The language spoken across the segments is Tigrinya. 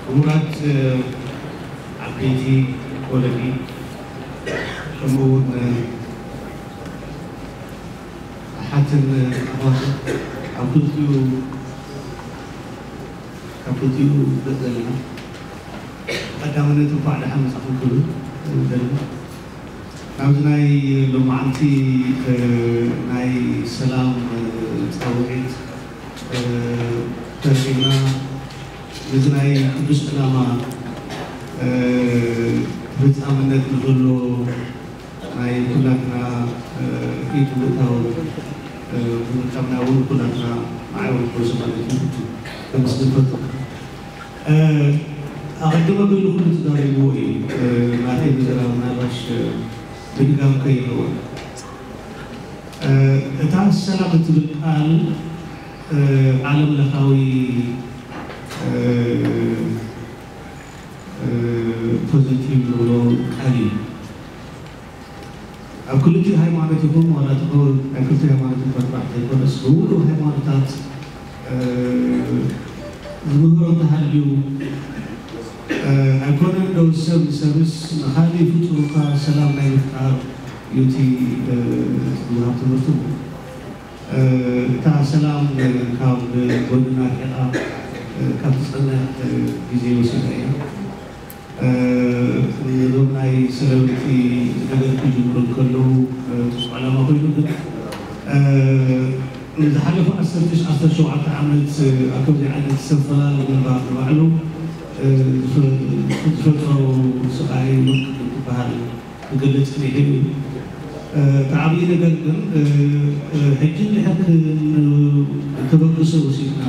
ክቡራት ዓበይቲ ወለዲ፣ ከምኡ እውን ኣሓትን ኣሕዋትን፣ ኣብ ክልቲኡ ካብ ክልቲኡ ገፅ ዘለና፣ ቀዳምነት እንኳዕ ደሓን መፃኹም ክብል እደሊ። ናብዚ ናይ ሎማዓንቲ ናይ ሰላም ፃውዒት ተረኺብና፣ ነዚ ናይ ቅዱስ ዕላማ ተፈፃምነት ንክህልዎ ናይ ኩላትና ኢድ ምእታው ምርካብና እውን ኩላትና ንዓይ እውን ክወስድ ማለት እዩ። ከመስግን ፈቱ። ኣቐድመ በይኑ ኩሉ ተዛሪብዎ እዩ። ናተይ ብዘራ ምናልባሽ ምድጋም ከይኸውን፣ እታ ሰላም እትብል ቃል ዓለም ለኻዊ ፖዘቲቭ ንብሎ ቃል እዩ። ኣብ ክልቲኡ ሃይማኖት ይኹን ዋላ እቲ ናይ ክልቲኡ ሃይማኖት እኳ ጥራሕ ዘይኮነስ ብሙሉእ ሃይማኖታት ዝምህሮ እንተሃልዩ ኣይኮነን ዶ ሰብ ንሰብስ ንኻሊእ ፍጡር እኳ ሰላም ናይ ምፍጣር እዩ እቲ ዝወሃብ ትምህርቲ። እታ ሰላም ካብ ጎንና ርሒቓ ካብ ትጸንሕ ግዜ ወሲዳ እያ። እዞም ናይ ሰለብሪቲ ነገር ክጅምሩ እንከለዉ ጽቡቕ ዕላማ ኮይኑ ግን ንዝሓለፉ ዓሰርተ ዓሰርተ ሸውዓተ ዓመት ኣብ ከምዚ ዓይነት ሰብ ፈላሊ ምንባር ንባዕሉ ዝፈጥሮ ስቓይ ውድቀት ክበሃል ክገልጽ ይኽእል እዩ። እቲ ዓብዪ ነገር ግን ሕጂ እንድሕር ተበግሶ ወሲድና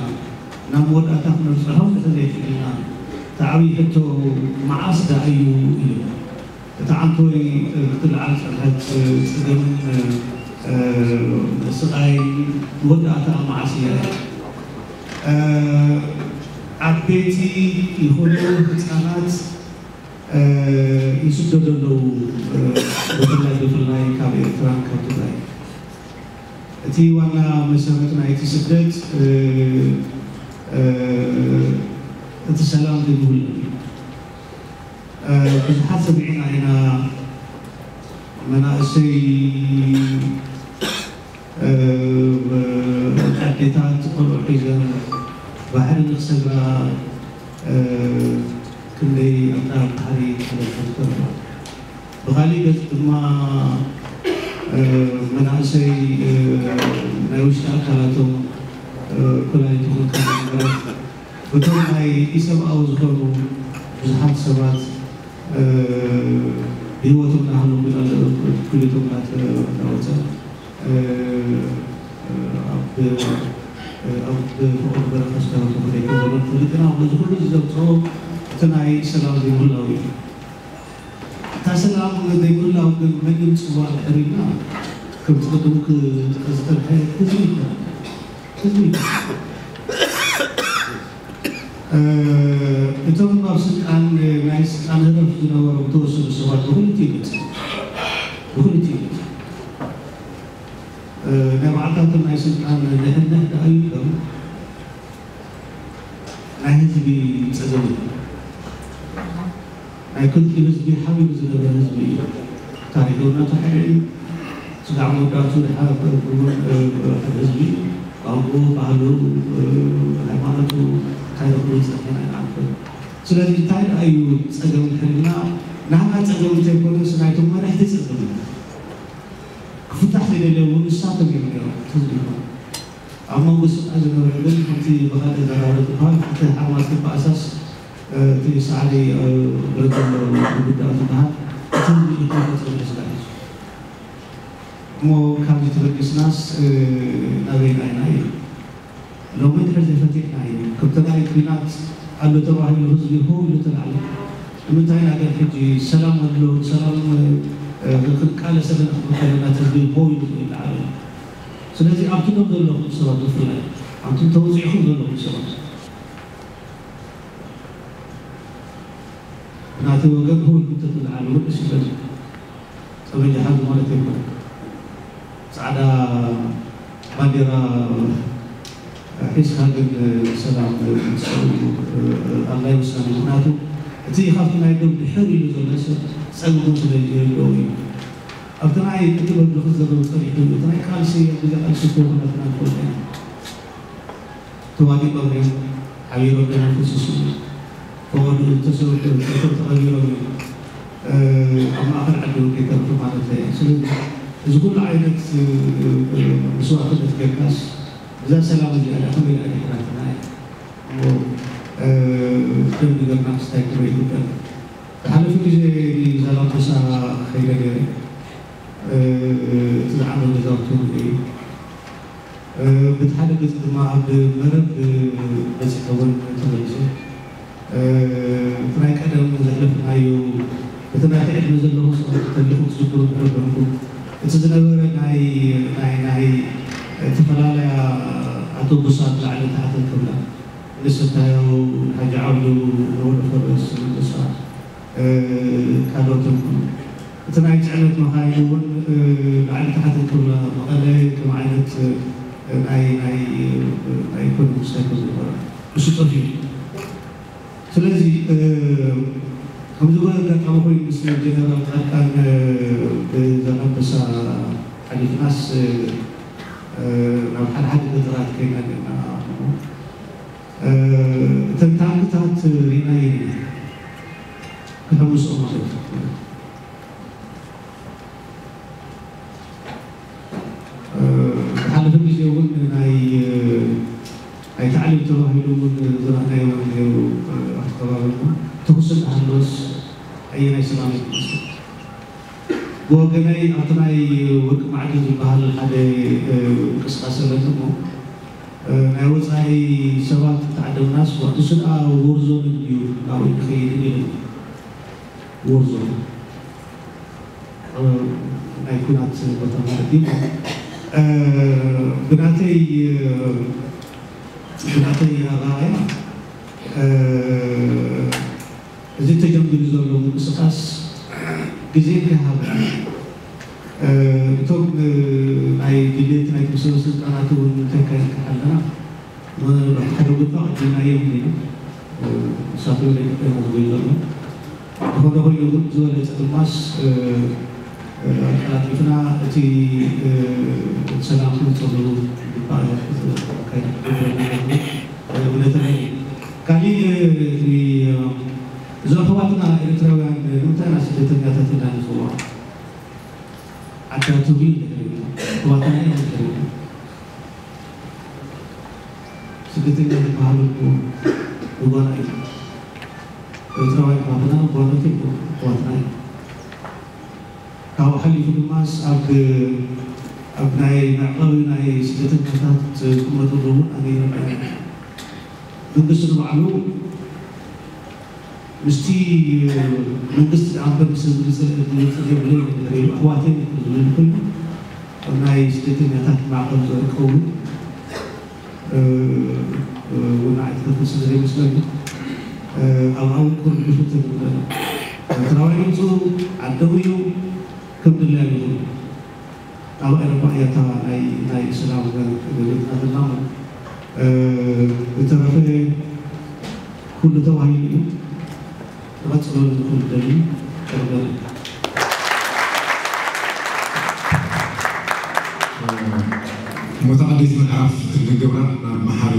ናብ መወዳእታ ክነብፅሖ እንድሕር ዘይክእልና እቲ ዓብዪ ሕቶ መዓስ ደኣ እዩ እዩ። እታ ዓንቶይ ክትለዓል ዝፀንሐት ፀገምን ስቓይን መወዳእታኣ መዓስ እያ? ዓበይቲ ይኹኑ ህፃናት ይስደዱ ኣለዉ። ብፍላይ ብፍላይ ካብ ኤርትራን ካብ ትግራይ እቲ ዋና መሰረት ናይቲ ስደት እቲ ሰላም ዘይምህሉ እዩ። ብዙሓት ሰሚዕና ኢና። መናእሰይ ኣዴታት ቆልዑ ሒዘን ባሕሪ ንክሰግራ ክንደይ ኣጣብ ባሕሪ ክበልሐን ተርፋ። ብኻሊእ ገፅ ድማ መናእሰይ ናይ ውሽጢ ኣካላቶም ኩላሊት ይኹን ካልእ ነገራት እቶም ናይ ኢሰብኣዊ ዝኾኑ ብዙሓት ሰባት ብህይወቶም እናሃለዉ ኩሊቶም እናተወፀ ኣብ ኣብ ፍቕሪ በረኻ ዝተረፉ ክንደይ ከም ዘሎ ንፈልጥ ኢና። በዚ ኩሉ እዚ ዘምፅኦ እቲ ናይ ሰላም ዘይምህላው እዩ። እታ ሰላም ዘይምህላው ግን መን ይምፅዋ እንድሕር ኢልና ከምቲ ቅድም ክጠቅስ ዝፀንሐ ህዝቢ ይኮነ ህዝቢ ይኮነ። እቶም ኣብ ስልጣን ናይ ስልጣን ህረፍ ዝነበሩ ዝተወሰኑ ሰባት ብክልቲኡ ይመፅእ ብክልቲኡ ይመፅእ ናይ ባዕልታቶም ናይ ስልጣን ንሕንሕ ደኣ ይብሎም ናይ ህዝቢ ፀገም እዩ። ናይ ክልቲኡ ህዝቢ ሓቢሩ ዝነበረ ህዝቢ እዩ። ታሪኽነቱ ሓደ እዩ። ስጋዕ መወዳእቱ ሓደ ህዝቢ እዩ። ቋንቋኡ፣ ባህሉ፣ ሃይማኖቱ እንታይ ኢሉ ክብል ዝፀንሐ ናይ ንዓንተ። ስለዚ እንታይ ደኣ እዩ ፀገም እንድሕር ኢልና ናህና ፀገም እንተይኮነስ ናይቶም መራሕቲ ፀገም እዩ። ክፍታሕ ዘይደልዮ እውን ንሳቶም እዮም ነይሮም። እቲ ህዝቢ ይኹን ኣብ መንጎ ስቃይ ዝነበረ ግን ከምቲ ብኻልእ ኣዘራርባ ዝበሃል እቲ ሓርማዝ ክበኣሳስ እቲ ሳዕሪ ብረት ዘሎ ዝጉዳእ ዝበሃል እቲ ህዝቢ ይኹን ክፀንሕ ስራሕ እዩ። እሞ ካብዚ ተበጊስናስ ናበይና ኢና እዩ። ሎሚ እንድሕር ዘይፈቲሕና እዩ። ከም ተጋይ ኲናት ኣሎ ተባሂሉ ህዝቢ ሆ ኢሉ ተላዕለ። ንምንታይ ኢና ግን ሕጂ ሰላም ኣሎ፣ ሰላም ክንቃለስ ኣለና ክንብል ከለና እቲ ህዝቢ ሆ ኢሉ ይለዓል ኣሎ? ስለዚ ኣብቲ ደም ዘለኹም ሰባት ብፍላይ ኣንቱም ተወፂዕኹም ዘለኹም ሰባት ናተይ ወገን ሆ ኢልኩም ተትለዓሉ እውን ደስ ይብለኒ። ጠበንጃ ሓዙ ማለት ኣይኮነን። ፃዕዳ ባንዴራ ሒዝካ ግን ሰላም ክትሰኡ ኣድላይ ውሳነ። ምኽንያቱ እቲ ካብቲ ናይ ዶብ ድሕር ኢሉ ዘሎ ሰብ ጸገሙ ስለ ዝርድኦ እዩ። ኣብቲ ናይ ቅድም መድረኽ ዘለዉ ጸኒሑ እቲ ናይ ቃልሲ ኣብ ግዜ ቃልሲ እኮ ኩነትና ንፈልጦ ኢና። ተዋዲቖም እዮም፣ ሓቢሮም ደም ፈሲሱ፣ ተወዲኡ ዝተሰውኡ ተቐቢሮም እዮም። ኣብ ማእኸል ዓዲ እውን ከይተረፉ ማለት እዩ። ስለዚ እዚ ኩሉ ዓይነት መስዋእትነት ጌርካስ እዛ ሰላም እዚኣ ደኣ ከመይ ደኣ ድሕራትና እያ? እሞ ደም ንገርና ክስታይ ክብረ ይግበን። ዝሓለፈ ግዜ ንዛላምበሳ ከይደ ነይረ። እቲ ዝዓነው ገዛውቲ እውን እዩ። በቲ ሓደ ገፅ ድማ ኣብ መረብ በፂሐ እውን ተመሊሰ። እቲ ናይ ቀደም ዘሕለፍናዮ፣ እቲ ናይቲ ዕድመ ዘለኹ ሰባት ተሪኹ ክትዝክሩ እንድሕር ደንኩም፣ እቲ ዝነበረ ናይ ናይ ናይ እተፈላለያ ኣውቶቡሳት ላዕሊ ታሕትን ክብላ፣ ንስንታዮ፣ ሓጂ ዓብዱ፣ ነውሪ ፈረስ፣ ንጉሳ፣ ካልኦትን፣ እቲ ናይ ፅዕነት መኻይን እውን ላዕሊ ታሕትን ክብላ፣ መቐለ ከም ዓይነት ናይ ናይ ናይ ኢኮኖሚ ሳይክል ዝነበረ፣ እሱ ጠፊኡ። ስለዚ ከምዚ ጎ ኣጋጣሚ ኮይኑ ምስ ጀነራል ፃድቃን ብዛላምበሳ ሓሊፍናስ ናብ ሓደ ሓደ ገጠራት ከይና ጌርና እሞ እተን ታንክታት ርኢናየን ኢና፣ ክሕምስኦ ማለት እዩ። ዝሓለፈ ግዜ እውን ናይ ናይ ታዕሊም ተባሂሉ እውን ዝረኣናዮ ነይሩ። ኣብቲ ከባቢ እውን ተኹሲ እናሃለወስ ኣየናይ ሰላም እዩ ዝመስል? ብወገነይ ኣብቲ ናይ ወርቂ ማዕድን ዝበሃል ሓደ ምንቅስቃስ ኣለኒ እሞ ናይ ወፃኢ ሰባት ተዓደምናስ ንሱ ደኣ ወርዞን እዩ ናብኡ ንኸይድን ኢለኒ። ወርዞን ናይ ኩናት ቦታ ማለት እዩ። ብናተይ ብናተይ ኣረኣእያ እዚ ተጀሚሩ ዘሎ ምንቅስቃስ ግዜ ከይሃበ እቶም ናይ ድሌት ናይ ሰበ ስልጣናት እውን እንታይ ከነካይድ ኣለና ሓደ ጉባእ ድናዮም ኢና ንሳቶም ናይ ኢትዮጵያ ዝጎዩ ዘሎ ዝኾነ ኮይኑ ግን ዝበለፀ ድማስ ኣቀላጢፍና እቲ ሰላም ክምፀሉ ግባእ እምነትና እዩ። ካሊእ እዞም ኣሕዋትና ኤርትራውያን ንምንታይ ኢና ስደተኛታት ኢና ንፅውዖም? ዓዳቱ ድዩ ድሕሪኡ? ኣሕዋትና እዮም ድሕሪኡ። ስደተኛ ዝበሃሉ እኮ ንጓና እዩ። ኤርትራውያን ኣሕዋትና ጓኖት እኮ ኣሕዋትና እዩ። ካብኡ ሓሊፉ ድማስ ኣብ ኣብ ናይ መዕቐቢ ናይ ስደተኛታት ዝቕመጥሉ እውን ኣነ ይረዳእ። መንግስቲ ንባዕሉ ምስቲ መንግስቲ ደኣ እምበር ምስ ህዝቢ ዝጽልእ ዝመጽእ የብለይን እንድሕር ኢሉ ኣሕዋተይ ዝብል ኮይኑ ኣብ ናይ ስደተኛታት ማዕቐብ ዝርከቡ ውናዓት ክፍል ስለ ዘይመስለኒ ኣብ ኣብኡ ክርድፉ ተግብረ ትራዋይ ድምፁ ዓደው እዩ ከም ድላዩ ይኹን። ኣብ ኤውሮጳ እያ እታ ናይ ናይ ሰላም ገለጽና ዘለና እሞ ዝተረፈ ኩሉ ተባሂሉ እዩ። ንቐጽለሉ ንኹሉ ደልዩ ቀርበልና። ሞታ ኣዲስ ምዕራፍ ክንገብራ ናብ መሓሪ